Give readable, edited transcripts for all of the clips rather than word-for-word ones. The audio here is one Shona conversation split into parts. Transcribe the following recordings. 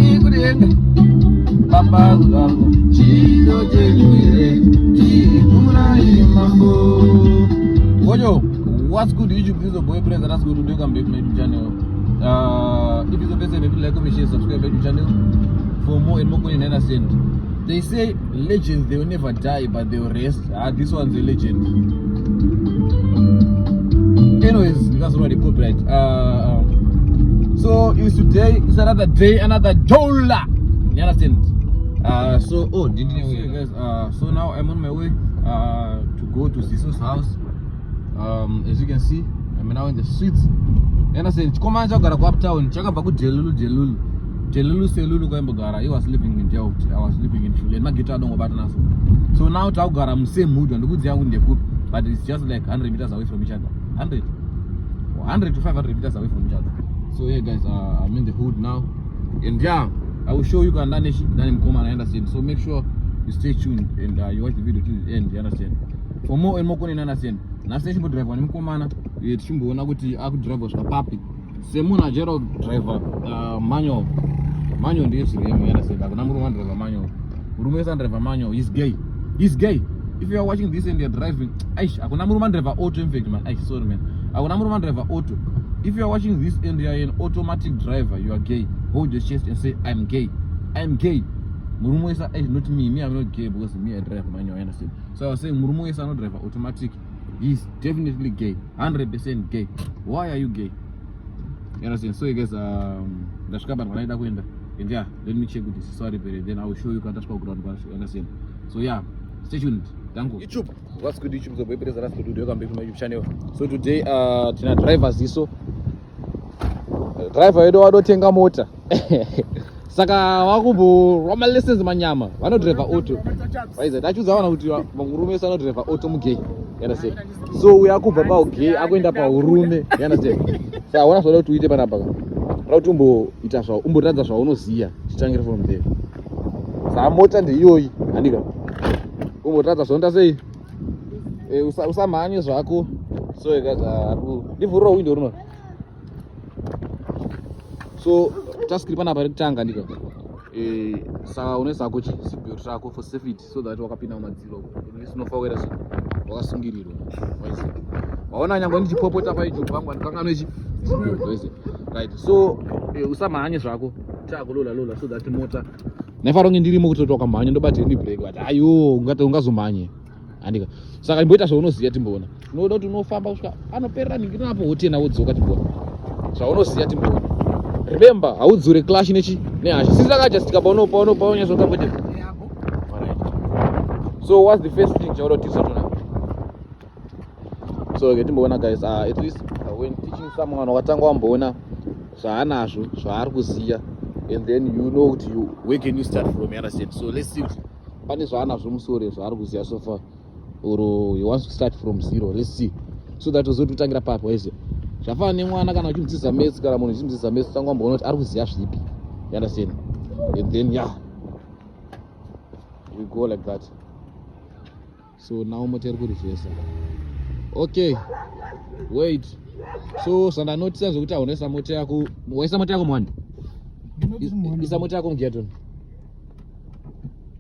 Muri kudenga baba vangu, chido chenyu here tikurai mambo. Woyo, what's good YouTube? This is your boy Praise, and that's good. Welcome back to my YouTube channel. If it's the first time, maybe like, comment, share, subscribe to my YouTube channel for more and more content. Understand? They say legends, they will never die, but they will rest. Ah, this one's a legend. Anyways, because already copyright. So it's today, it's another day, another dollar. You understand? So oh, didn't you guys? So now I'm on my way to go to Ziso's house. As you can see, I'm now in the streets. You understand? Chikomana chakugara kuUptown, chakabva kuDelulu Delulu. Delulu Selulu kwaimbogara. He was living in Delft. I was living in Shule. Maghetto adongobata naso. So now takugara musame hood, handikuziva kuti ndekupi, but it's just like 100 meters away from each other. 100. 100 to 500 meters away from each other. So yeah guys, I'm in the hood now. And yeah, I will show you kana ndane ndane mukomana, you understand? So make sure you stay tuned and you watch the video till the end, you understand? For more and more content, you understand? Nhasi tichimbodriver nemukomana, tichimboona kuti akudriver kusvika papi. Semunhu ajaira kudriver manual. Manual ndezviremo, you understand? Hakuna murume anodriver manual. Murume wese anodriver manual, he's gay. He's gay. If you are watching this and you're driving, aish, hakuna murume anodriver auto in fact, man. Aish, sorry man. Hakuna murume anodriver auto. If you are watching this and you are an automatic driver, you are gay. Hold your chest and say, "I'm gay. I'm gay." Murume wese, aish, not me. Me, I'm not gay because me, I drive manual, you understand? So I was saying, murume wese anodriver automatic, he's definitely gay. 100% gay. Why are you gay? You understand? So you guys, ndasvika panhu panaida kuenda. And yeah, let me check with this sorry, but then I will show you kana tasvika kuground kwacho, you understand? So yeah, stay tuned. Thank you. YouTube. What's good YouTube? So boy Praise, that's good. Welcome back to my YouTube channel. So today tina driver Ziso. Driver wedu wadotenga mota. Saka wakumborwa malessons manyama vanodriver auto. Waiza tachiudza vana kuti murume wese anodriver auto mugay. You understand? So uyo akubva paugay akuenda paurume. You understand? So hauna zvoda kuti uite panapa ka. Uda kuti umboita zva umboratidza zvaunoziya tichitangire from there. Saka mota ndeiyoyi, handika? Umboratidza zvaunoita sei? Usamhanye zvako. So guys, ndivhurira window rino. So task iri panapa rekutanga ndika. Saka unoisa ko chi seatbelt rako for safety so that wakapinda mumadziro at least unofa kuita sei wakasungirirwa. Waiziva. Waona nyangwe ndichipopota paYouTube pangu handikanganwe chi seatbelt, waiziva. Right. So usamhanye zvako. Chakulola lola so that mota naifanira kunge ndirimo kutoti wakamhanya ndobata handbrake, but ayo ungati ungazomhanye, handika? Saka imboita zvaunoziva timboona. Unoda kuti unofamba kusvika anoperera ningirinapo wotena wodzoka, timboona zvaunoziva, timboona. Remember, haudzure clutch nechi nehasha. Sisi takajustika pauno pauno paunyatsotamboti. Alright, so what's the first thing chauda kuti tisatona? So okay, timboona guys. At least when teaching someone, wakatanga wamboona zvaanazvo zvaari kuziya and then you know kuti you where can you start from, you understand? So let's see kuti pane zvaanazvo musoro zvaari kuziya so far or he wants to start from zero. Let's see, so that uzoti utangira papo waiziya. Zvafana nemwana kana uchimudzidzisa maths, kana munhu uchimudzidzisa maths, utanga wamboona kuti ari kuziya zvipi, you understand? And then yeah, we go like that. So now mota iri kureversa. Okay, wait. So zvandanotisa zvokuti haunoisa mota yako, waisa mota yako muwani, isa mota yako mugear tone.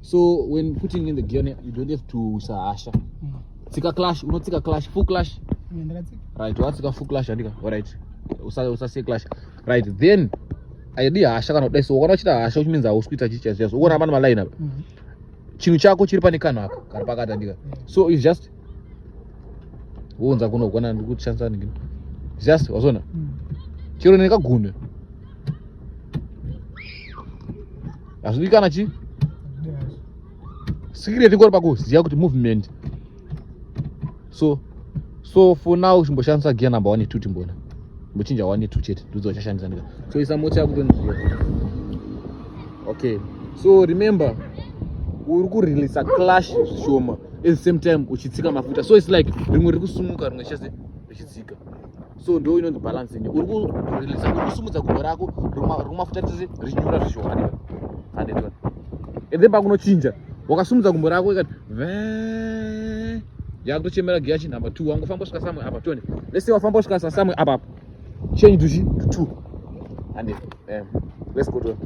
So when putting in the gear, you don't have to isa hasha. Tsika clutch, unotsika clutch, full clutch. Right, watsika full clutch, andika? Alright, usasiye clutch. Right, then aidi hasha kana kudai. So ukaona uchita hasha, which means hausi kuita chichi chaizvo. Ukaona pane maline apa, chinhu chako chiri pane kanhu aka kari pakati, andika? So it's just wounza kuno kwana ndikushandisa ningini, just wazona chero nekagunwe hazvidi kana chi secret ingori pakuziva kuti movement. So for now chimboshandisa gear number 1, 2, timbona mbochinja 1, 2 chete, ndidzo uchashandisa ndika. So isa mota yako tonoziva. Okay, so remember, uri kureleasa clutch zvishoma, at the same time uchitsika mafuta. So it's like rimwe riri kusumuka, rimwe chese richidzika. So ndo inonzi balancing. Uri kureleasa, uri kusumudza gumbo rako rikumafuta tese richinyura zvishoma, ndika handetona. And then pakunochinja, wakasumudza gumbo rako ikati ve yakutochemera gear chi number 2. Wangofamba kusvika samwe apa, tone. Let's say wafamba kusvika samwe apa apa, change to chi to 2 and let's go to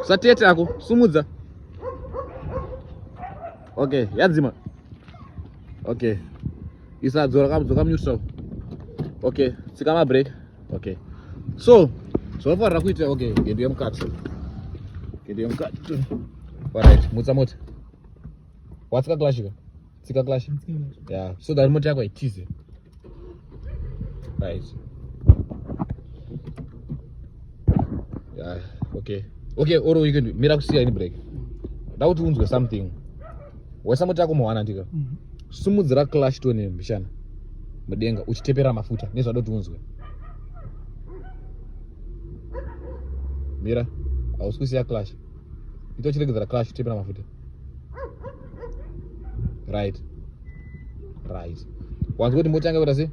Usatete ako, sumudza. Okay, yadzima. Okay. Isadzora kamudzoka muneutral. Okay, tsika ma break. Okay. So, zvaunofanira kuita okay, gendo yemukati. Gendo yemukati. Alright, mutsa mota. Watsika clutch ka? Tsika clutch. Yeah, so that mota yako haitize. Right. Yeah, okay. Okay, or you can mira kusiya ini break. Ndakuti unzwe something. Waisa mota yako muhwana ndika. Sumudzira clutch tone mbishana. Mudenga uchitepera mafuta nezvada kuti unzwe. Mira, hausi kusiya clutch. Ita uchiregedzera clutch uchitepera mafuta. Right. Right. Wanzwa kuti mota yanga kuita sei?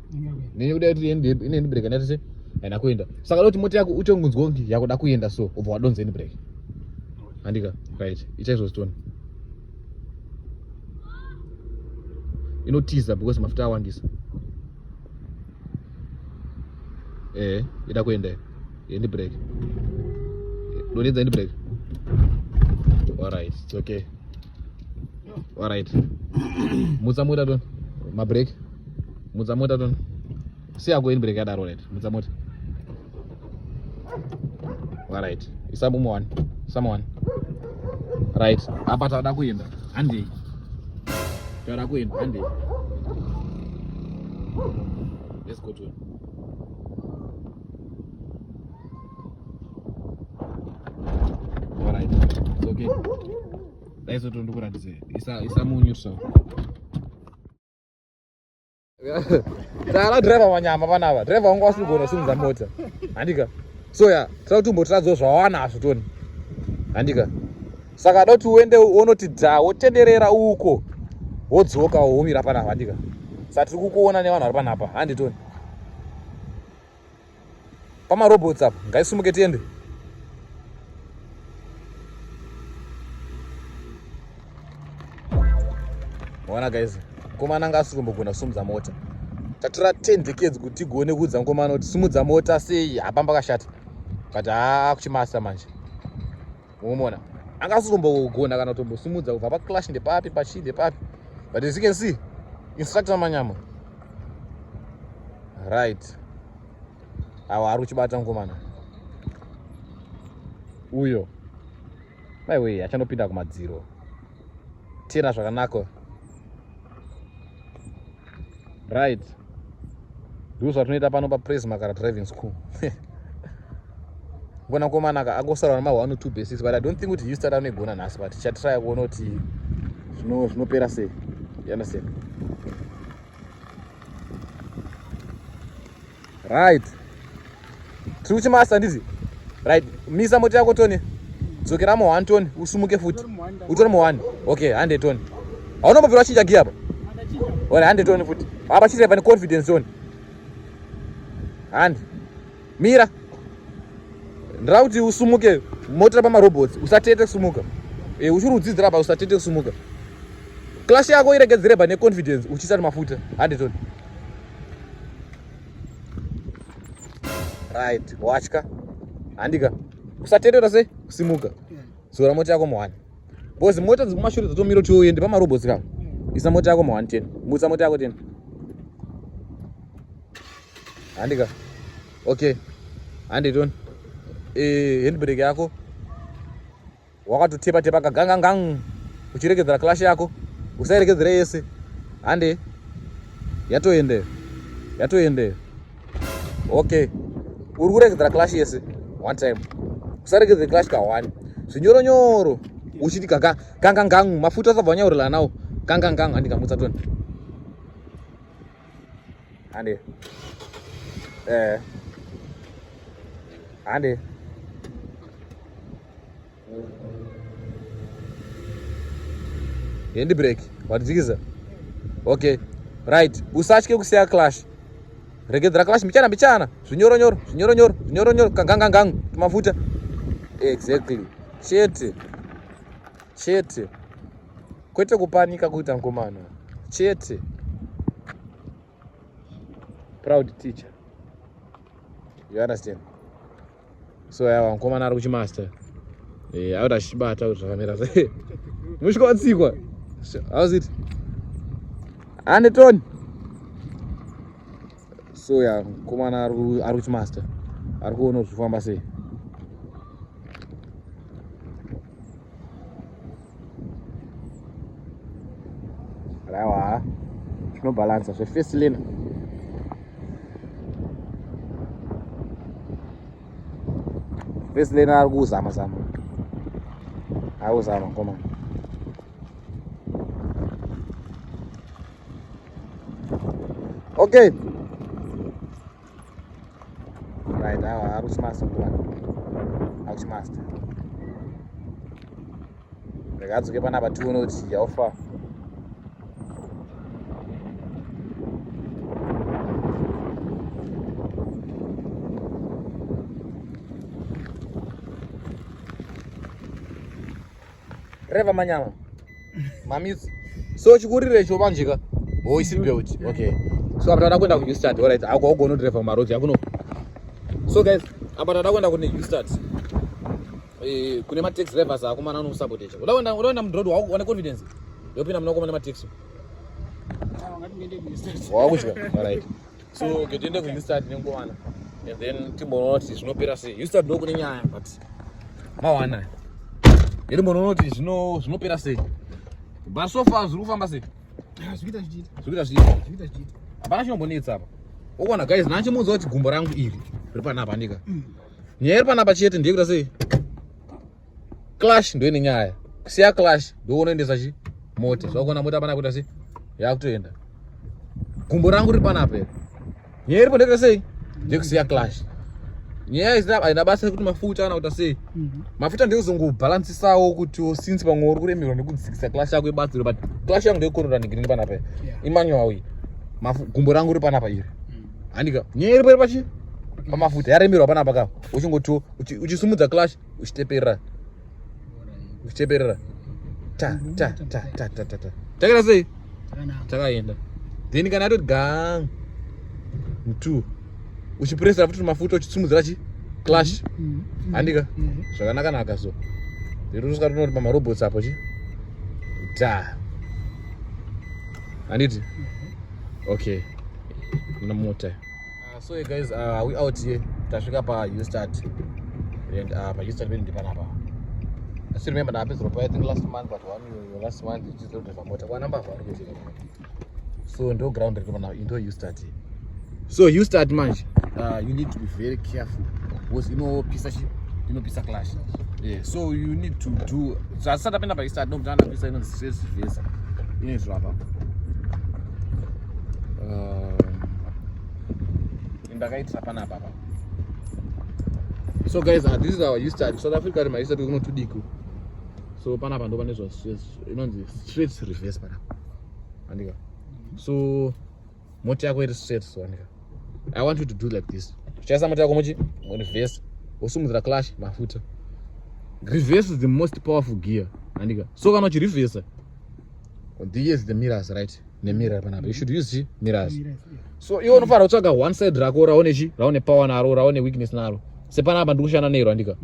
Nene kuda kuti ine handbrake ndaita sei? Haina kuenda. Saka kuti mota yako utongonzwa kuti yakuda kuenda so ubva wadonza handbrake. Handika? Right. Ita izvozvo tione. Inotiza because mafuta awandisa. Eh, ida kuenda. Handbrake. Donedza handbrake. Alright, it's okay. Alright. Mutsa mota ton. Mabrake. Mutsa mota ton. Siya ko handbrake yadaro right. Mutsa mota. Alright. Isa mumwe one. Isa one. Right. Apa tauda kuenda. Handei. Tauda kuenda. Handei. Let's go to it. Alright. It's okay. Dai ndikuratidze. Isa isa munyu so. Tara driver wanyama panapa. Driver wangu asiri kugona kusimudza mota. Handika. So ya, tira kuti umbotiradzawo zvawanazvo toni. Handika. Saka da kuti uende unoti dha wotenderera uko. Wodzoka womira panapa handika. Saka tiri kukuona nevanhu vari panapa. Handi toni. Pamarobots apa, ngaisumuke tiende. Ona guys, mukomana anga asiri kumbogona kusimudza mota. Tatora 10 decades kuti tigone kuudza mukomana kuti simudza mota sei, hapamba pakashata. But haa kuchimasta manje. Unomuona? Anga asiri kumbogona kana kutombosimudza kubva paclash ndepapi pachii ndepapi. But as you can see, instructor Manyama. Right. Awa ari kuchibata mukomana. Uyo. Maiwe achandopinda kumadziro. Tera zvakanaka. Right. Ndizvo zvatinoita pano paPraise Makara Driving School. Ngona mukomana aka angosara nema 1 or 2 basics but I don't think kuti he start anoigona nhasi but tichatry kuona kuti zvinopera sei. You understand? Right. Tiri kuchimasa handiti? Right. Misa mota yako Tony. Dzokera mu 1 Tony, usumuke futi. Utori mu 1. Okay, 100 Tony. Haunombobvira wachinja gear apa? Ora 100 Tony futi. Apa chireva ne confidence Tony. Handi. Mira. Ndira kuti usumuke mota pama robots, usatete kusumuka. Eh, uchiri kudzidzira apa usatete kusumuka. Clash yako iregedzere pa ne confidence uchiisa mafuta. 100 Tony. Right, watya. Handika. Usaterera sei? Kusimuka. Zora mota yako mu1. Because mota dzekumashure dzotomira kuti uende pamarobots ka. Isa mota yako mu1 10. Mutsa mota yako 10. Handika. Okay. Handi toni. Eh, handbrake yako wakatotepa tepa kagangangang uchiregedzera clash yako usairegedzere yese hande yatoende yatoende okay uri kuregedzera clash yese one time usaregedzere clash ka one zvinyoronyoro uchiti gaga gangangang mafuta asabva wanyaurira nawo gangangang handikamutsa toni hande eh hande handbrake watidzikiza okay right usatye kusiya clash regedzera clash mbichana mbichana zvinyoronyoro zvinyoronyoro zvinyoronyoro kangangangang tumafuta exactly chete chete kwete kupanika kuita mukomana chete proud teacher. You understand? So yawa mukomana ari kuchimaster. Eh, akuti achibata kuti zvakamira sei. Musvika watsikwa. How's it? Ane toni. So ya mukomana ari kuchimaster. Ari kuona kuti zvifamba sei. Raiwa. Zvinobalansa zvefirst lane. First lane ari kuzama zama. Ari kuzama mukomana. Okay. Right, awa ari kuchimaster mukomana. Ari kuchimaster. Rega adzoke panapa tione kuti how far. Reva manyama. Mamitsi. So chikurire icho manje ka. Oh, seat belt. Okay. So apa tada kuenda ku Houston. All right. Ako ugono drive maroads akuno. So guys, apa tada kuenda kune Houston. Eh, kune ma taxi drivers akomana anosabotage. Uda kuenda uda kuenda mudroad wako une confidence. Yopinda muna komana ma taxi. Wakutya. All right. So okay, tiende ku Houston nengomana. And then timboona kuti zvinopera sei. Houston ndo kune nyaya but mawana. Yeri mboona kuti zvino zvinopera sei. But so far zviri kufamba sei? Zvikuita zvichiita. Zvikuita zvichiita. Zvikuita zvichiita. Hapana chinombonetsa apa. Ukaona guys, nanchimuudza kuti gumbo rangu iri riri panapa ndika. Nyaya iri panapa chete ndeyekuita sei? Clash ndo ine nyaya. Kusiya clash ndo unoendesa chi mota. Zvakuona mota pana kuita sei? Yakutoenda. Gumbo rangu riri panapa iri. Nyaya iripo ndeyekuita sei? Ndeyekusiya clash. Nyaya isina haina basa rekuti mafuta kana kuita sei. Mafuta ndeyekuzongobhalansisawo kuti since pamwe uri kuremerwa nekudzikisa clash yako ibatsiro but clash yangu ndeyekukonora ngirini panapa. Yeah. Imanual iyi. Gumbo rangu riri panapa iri. Handika. Nyaya iripo iri pachi? Pamafuta yaremerwa panapa ka. Uchingotiwo uchisumudza clash uchiteperera. Uchiteperera. Ta ta ta ta ta ta ta. Takaita sei? Takaenda. Then kana yatoti gang mtu uchipresa futi mafuta uchisumudzira chi clash. Handika. Zvakanaka naka so. Then usika tinoti pamarobots apo chi. Ta. Handiti? Okay. Muna mota. So hey guys, we out here. Tasvika pa Ustart. And pa Ustart pedu ndipanapa. I still remember ndapedzera pa I think last month but one last month ichizodriva mota. Kwa number vari kuitika. So ndo ground riri panapa, ndo Ustart. So Ustart manje, you need to be very careful because inopisa chi inopisa clash. Yeah, so you need to do so asati apinda pa Ustart no mutana pisa inonzi stress reverser. Inoizwa apa. Ndakaitira panapa apa. So guys, this is our Ustart. South Africa ri maUstart kunotudiku. So panapa ndo pane zva inonzi straight reverse panapa. Andika. So mota yako iri straight so andika. I want you to do like this. Uchaisa mota yako muchi reverse. Wosumudzira clutch mafuta. Reverse is the most powerful gear. Andika. So kana uchireverse this is the mirrors, right? Nemirror panapa. You should use mirrors. So iwe unofanira kutsvaga one side rako raone chi raone power naro raone weakness naro. Sepanapa ndiri kushanda nero andika.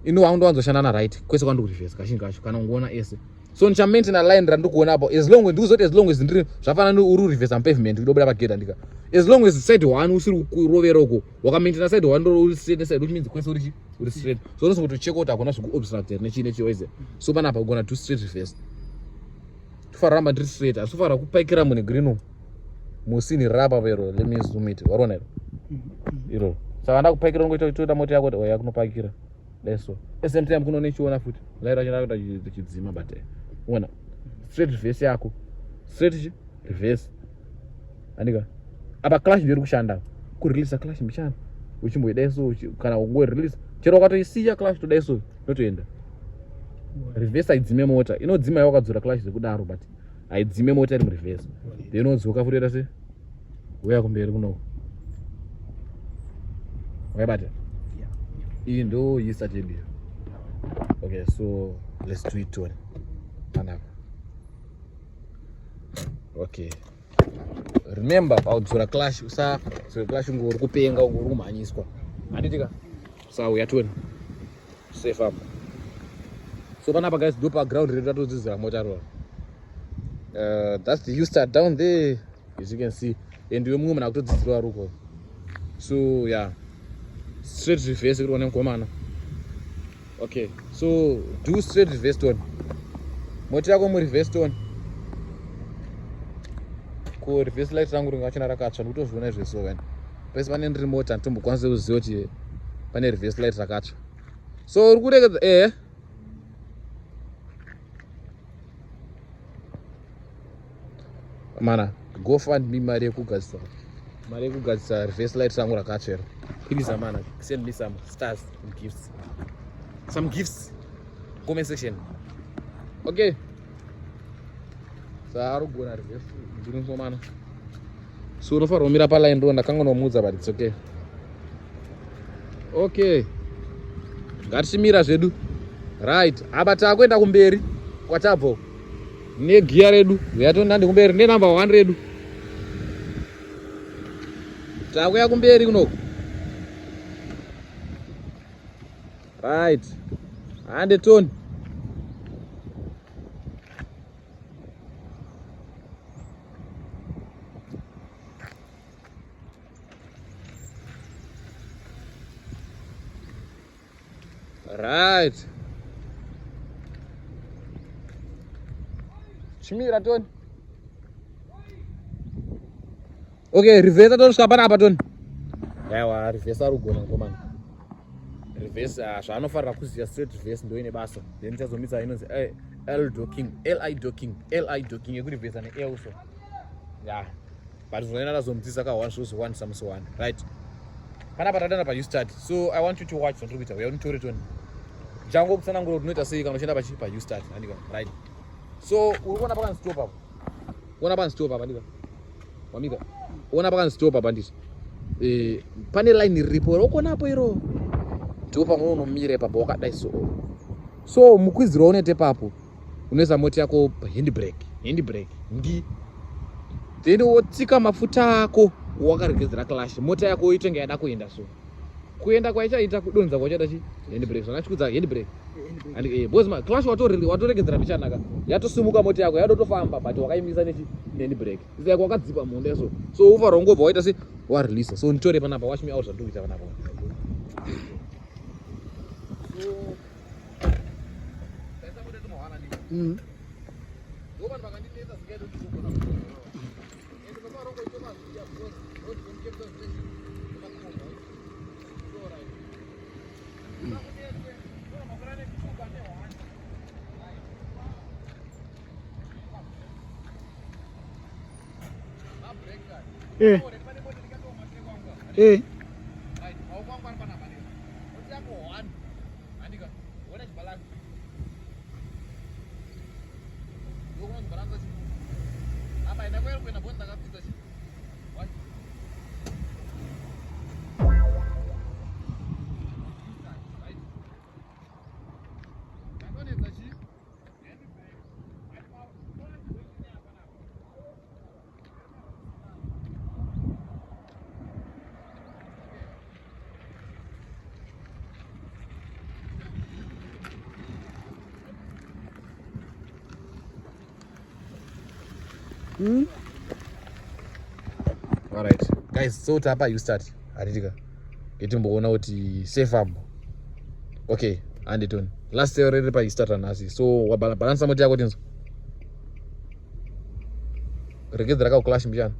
Ini wangu ndowanzoshanda na right kwese kwandiri kureverse kazhinji kacho kana ungoona ese. So ndichamaintaina line randiri kuona apo as long ndikuzoti as long as ndiri zvafanana uri reverse pavement udobuda pagate andika. As long as side one usiri kurovera uko wakamaintaina side one uri straight side which means kwese uri chi uri straight. So unozokuti check out hakuna zvekuobstruct here nechii nechii waiziva. So panapa ugona do straight reverse. Tofanira ramba ndiri straight asi tofanira kupaikira mune green umu. Musini rapa pero let me zoom it. Waona iro? Iro. Saka ndakupaikira ungoita kutoita mota yako kuti oya kunopakira. Leso. At same time kuno nechiona futi. Light racho rakuita chidzima but uona. Straight reverse yako. Straight chi reverse. Andika. Apa clutch ndiri kushanda. Ku release clutch mbichana. Uchimboida so kana ungo release. Chero ukatoisiya clutch toda so inotoenda. Reverse haidzime mota. Inodzima yakadzura clutch zvekudaro but haidzime mota iri mureverse. Then unodzoka futi yoita sei? Uya kumberi kunoko. Waibata? Iyi ndo Ustart yedu. Okay, so let's do it on. Panapa. Okay. Remember paudzora clash usadzora clash unge uri kupenga unge uri kumhanyiswa. Handitika? So we are toni. Safe up. So panapa guys do pa ground redu ratodzidzira mota rora. That's the U-start down there as you can see. And iwe mumwe munhu akutodzidzirwa ruko. So yeah. Straight reverse kuri kuona mukomana. Okay. So do straight reverse tone. Mota yako mu reverse tone. Ko reverse light rangu ringa china rakatsva ndikutozviona izvezvo kani. Pese pane ndiri mota nditombokwanisa kuziva kuti pane reverse light rakatsva. So uri kurekedza eh mana go fund me mari yekugadzisa mari yekugadzisa reverse light rangu rakatsvera please amana send me some stars and gifts some gifts comment section okay saarugona reverse ndiri mukomana so unofanira kumira paline ndo ndakangonomuudza but its okay okay ngatichimira zvedu right apa takuenda kumberi kwatabva negiya redu yatonandi kumberi nenumber one redu takuya kumberi kunoku right hande toni Right. Chimira Tony. Okay, reverse tosvika panapa Tony. Aiwa, reverse ari kugona mukomana. Reverse ah, zvaanofarira kuziva straight reverse ndo ine basa. Then chazomisa inonzi eh, L docking, LI docking, LI docking yekureversa ne L so. Yeah. But zvinoenda ndazomudzidzisa ka one zvozo one samusi one. Right. Panapa tadana pa U-start. So I want you to watch zvandiri kuita. Uya unitore Tony. Jango kutsanangura kuti unoita sei kana uchienda pachi pa U-start. Handika. Right. So uri kuona pakanzi stop apo. Kuona pakanzi stop apa ndika. Wamika. Ona pakanzi stop apa ndizvo. Eh, pane line riripo rokuona apo iro. Ndipo pamwe unomira ipapo wakadai so. So mukwidziro unoita ipapo unoisa mota yako handbrake, handbrake ndi then wotsika mafuta ako wakaregedzera clutch mota yako itenge yada kuenda so kuenda kwaichaita kudonza kwachaita chi handbrake zvakachikudza handbrake and eh because ma clutch watoregedzera michanaka yatosimuka mota yako yadotofamba but wakaimisa nechi handbrake it's like wakadzipa munda so so ufa rongobva waita se wa release so nditore panapa watch me out zvandikuita panapa so Eh. Eh. All right guys, so tapa you start hatitika ngetimboona kuti safe up. Okay, anditoni last year riri pa you start nhasi, so wabalansa moti yako tinzo regedzera ka clash mbichana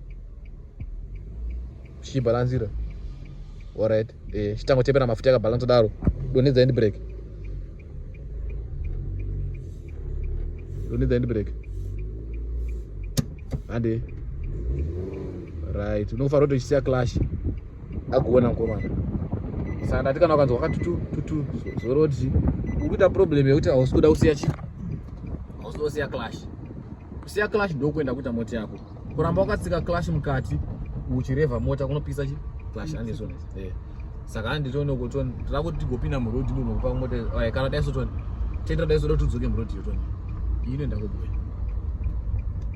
chibalanzira. Alright, eh chitangotepera mafuta yakabalansa daro, donedza hand brake, donedza hand brake hande. Right, unofanira kuti uchisiya clash agoona mukomana. Saka ndati kana ukanzwa wakatutu tutu zoroti uri kuita problem yekuti hausi kuda kusiya chi hausi kuda kusiya clash. Kusiya clash ndokuenda kuita mota yako kuramba wakatsika clash mukati uchirevha mota kunopisa chi clash andizvo eh saka handitoone kuti ndira kuti tigopinda muroad inokupa mota eh, kana dai sotoni tendera dai soda tudzoke muroad yotoni inoenda kubuya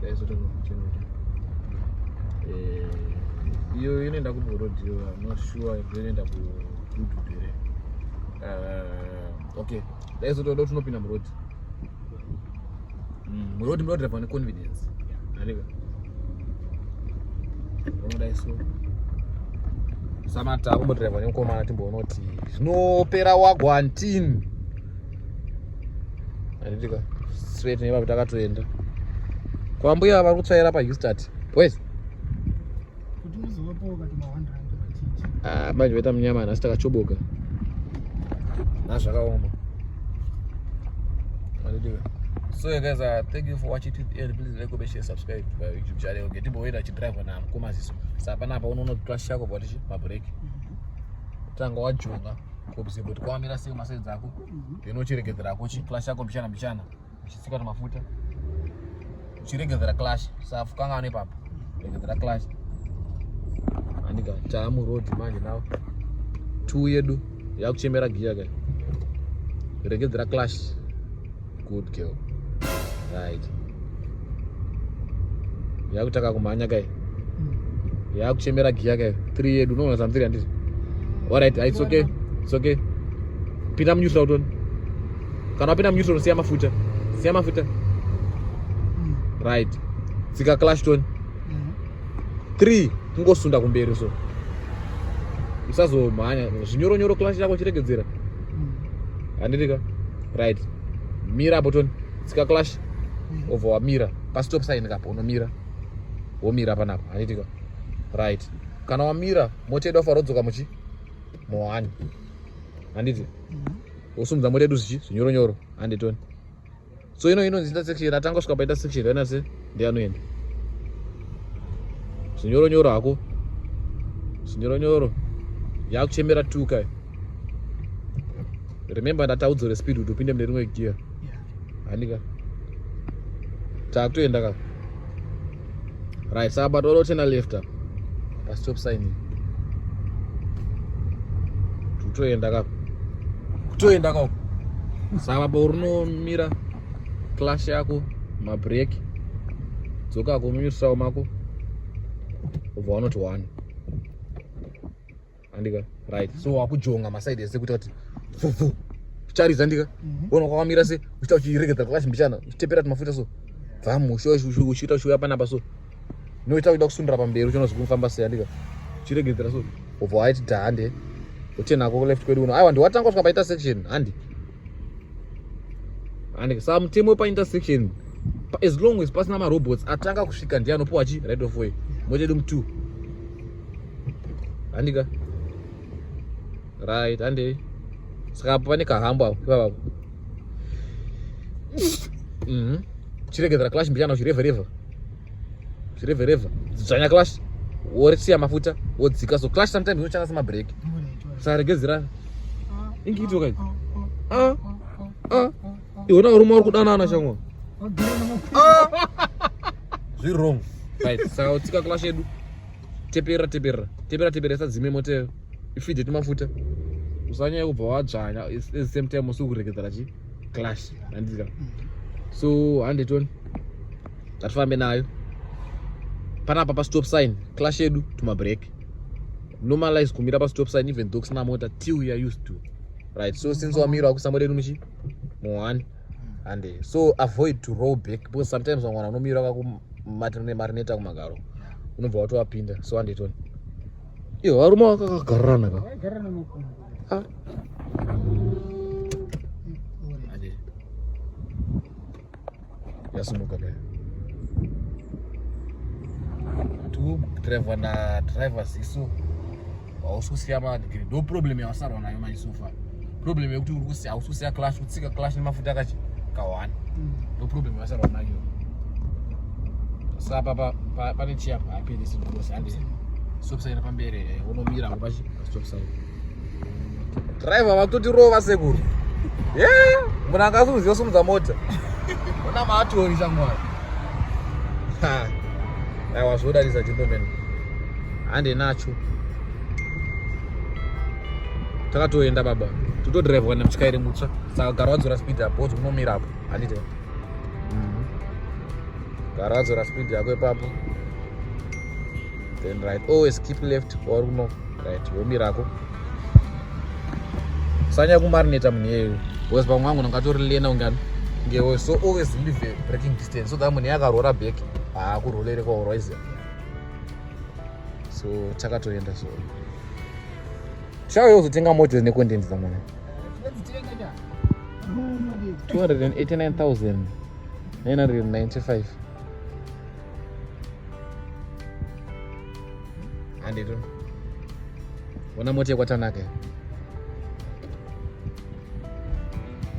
dai sotoni. Iyo inoenda kuburodhi iyo, I'm not sure if inoenda kuGoodwood here. Okay, daizotoda tinopinda murodhi. Murodhi munoda drive neconfidence, andika unodai so samata kumbodrive nemukomana, timboona kuti zvinopera wagwantini, anditika straight nepapo takatoenda kwambuya vari kutsvaira paHustart, boys. Kuti uzovapowo kati ma 1 rand vachinji. Ah, manje vaita munyama nhasi, takachoboka nhasi, zvakaoma, anditika. So yeah, guys, thank you for watching to the end. Please like, comment, share, subscribe to my YouTube channel. Okay, timboenda chidrive na mukoma Ziso. Saka panapa unoona clutch yako bva mabreak, tanga wajonga kuziva kuti kwamira sei masaidzi ako, then uchiregedzerako chi clutch yako mbichana mbichana, uchitsika mafuta, uchiregedzera clutch. Safu kangano ipapo, regedzera clutch, andika taamuroad manje. Now two yedu yakuchemera giya kai, regedzera clutch, good girl, right, yakutaka kumhanya kai, yakuchemera giya kai, three yedu unoona sam three, handiti? Alright, it's okay, it's okay. Pinda muneutral tone. Kana wapinda muneutral, siya mafuta, siya mafuta. Right, tsika clutch tone. Three kungosunda kumberi, so usazomhanya zvinyoronyoro, clutch yako chiregedzera, handitika? Right, mira apo toni, tsika clutch, obva wamira pastop sign kapo, unomira, womira panapa, handitika? Right, kana wamira, mota yedu afanira kudzoka muchi muone, handiti? Wosumudza mota yedu zvichi zvinyoronyoro, handitoni? So ino inonzi intersection, atanga kusvika paintersection aina se ndianoenda zvinyoronyoro hako, zvinyoronyoro, yakuchemera tuka. Remember ndataudzore speed kuti upinde mune rimwe gear, handika? Takutoenda ka. Right, saka but orotena left apa pastop sign iyi, kutoenda ka, kutoenda ka. Saka pa urinomira clutch yako, mabreki, dzokako muneutral mako, ubva wanoti one, andika? Right, so wakujonga masaidi ese kuita kuti vuvu ucharidza, andika? Ona kwakamira se uchiita uchiregedza clutch mbichana, uchitepera tumafuta, so bvamu uchiita uchiuya panapa, so noita kuida kusundira pamberi, uchiona zvikumufamba sei, andika? Uchiregedzera so, ubva waiti dhande, utenako left kwedu uno. Aiwa, ndiwatanga kusvika paintersection, handi? Handi? Saka mutemo wepaintersection, as long as pasina marobots, atanga kusvika ndiye anopiwa chi right of way. Mota yedu mu2, handika? Right, handei. Saka apo pane kahambo apo, ipapapo. Chiregedzera clutch mbichana, uchirevherevha, uchirevherevha, dzvanya clutch, worisiya mafuta, wodzika. So clutch sometimes inoshanda semabreki, saka regedzera ingiitoka idzi. Ah, ah, iwona varume vari kudanana shamwa, zviri wrong. Right, saka utsika clutch yedu, teperera, teperera, teperera, teperera, isadzime mota iyo, ifidhe tumafuta, usanyanya kubva wadzvanya at the same time usi kuregedzera chi clutch, handika? So handetoni, ngatifambe nayo panapa pastop sign, clutch yedu, tumabreak, normalize kumira pastop sign even though kusina mota till we are used to. Right, so since wamira, wakuisa mota yedu muchi muone, and so avoid to roll back, because sometimes vamwe vanhu vanomira vakakumarineta kumagaro, unobva watovapinda. So handetoni, iyo varume vakakagarana ka. Ah. Ade. Yasumuka ke, tikudhiraivha nadriver Ziso. Hausi kusiya madegree, ndo problem yawasarwa nayo manje so far, problem yekuti uri kusiya, hausi kusiya clutch, kutsika clutch nemafuta akachi ka1, ndo problem yawasarwa nayo. Saka pane chiapa haperi sindosi, handi? Stop sign pamberi, unomira apo pachi stop sign. Driver vakutotirova sekuru ye munhu anga asikuziva simudza mota, ona maatori shamwari. Aiwa, zvodadisa, gentlemen, hande nacho, takatoenda baba, totodhiraivwa nemutyairi mutsva. Saka gara wadzora speed apo, wozi unomira apo, handiti? Gara wadzora speed yako ipapo. Then right, always keep left kwauri kuno right, womirako. Sanya kumarineta munhu iyeyo because pamwe wangu ndingatori lena ungani ngewe, so always leave a braking distance so that munhu iye akarora back haakurolere kwaurwaiziva. So takatoenda, so chauya uzotenga mota necontent dzamwana. 289,995 handito. Ona mota yekwaTanaka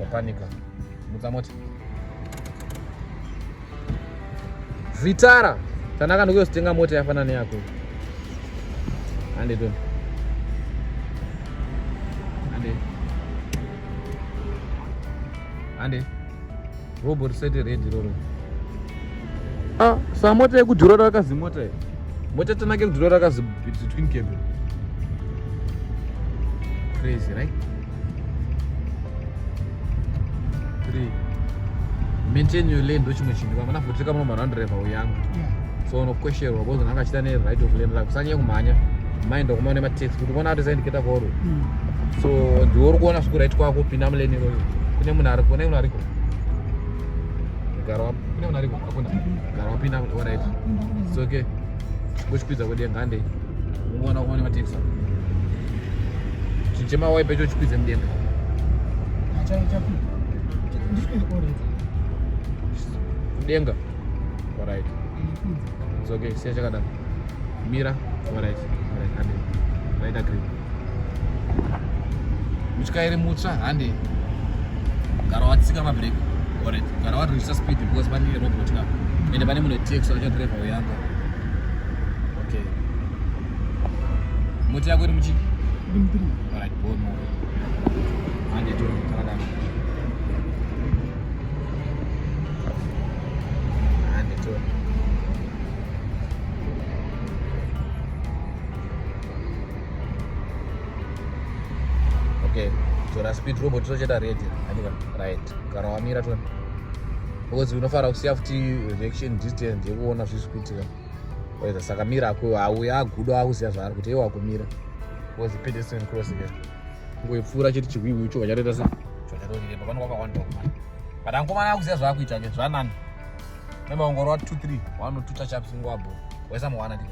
wapanika. Mutsa mota Vitara. Tanaka, ndikuyozotenga mota yafanana neyako. Handito, hande hande. Robot set ready roro. Ah, sa mota yekudhura rakazimota iyi. Mota Tanaka yekudhura rakazi twin cab. Crazy, right? Three, maintain your lane. Ndochimwe chinhu vamana futi kamuno munhu anodhiraivha uyanga, so unokwesherwa because unenge achida ne-right of lane rako. Sanyanya kumhanya, mind wakumaona nematext kuti uona atoisa indicator kwauri. So ndiwe uri kuona zvikuright kwako, pinda mulane iroyo. Kune munhu ari, kune munhu ariko, gara kune munhu ariko, hakuna, gara wapinda. Alright, it's okay. Ngochikwidza kudenga, handei. Ungoona kuona nematext, chinhu chemawaipa icho, chikwidze mudenga. Ndichikwidza already. Kudenga. Alright, it's okay, siya chakadaro, mira. Alright, hande. Right, agree. Mutyairi mutsva, hande. Gara watsika mabreki. Alright, gara waredusa speed because pane robot ka, ende pane munhu taxi achadhiraivha uyanga. Okay, mota yako iri muchi Iri mu3. Alright, bono hande to takadaro, hande to. Okay, tora speed, robot tocheta ready andika. Right, gara wamira tona because unofanira kusiya futi reaction distance yekuona zvisi kuitika. Oita saka mira ako, auya agudo akuziva zvaari kuti iwe wakumira because pedestrian crossing ngoipfuura chiti chihwiwi icho vachatoita se chachatoriremba pano kwakawanda kumana, but ankomana akuziva zvaakuita ke zvanani. Remember ungorova 2 3 1 or 2 touch ups, ngwabo waisa muwana ndika.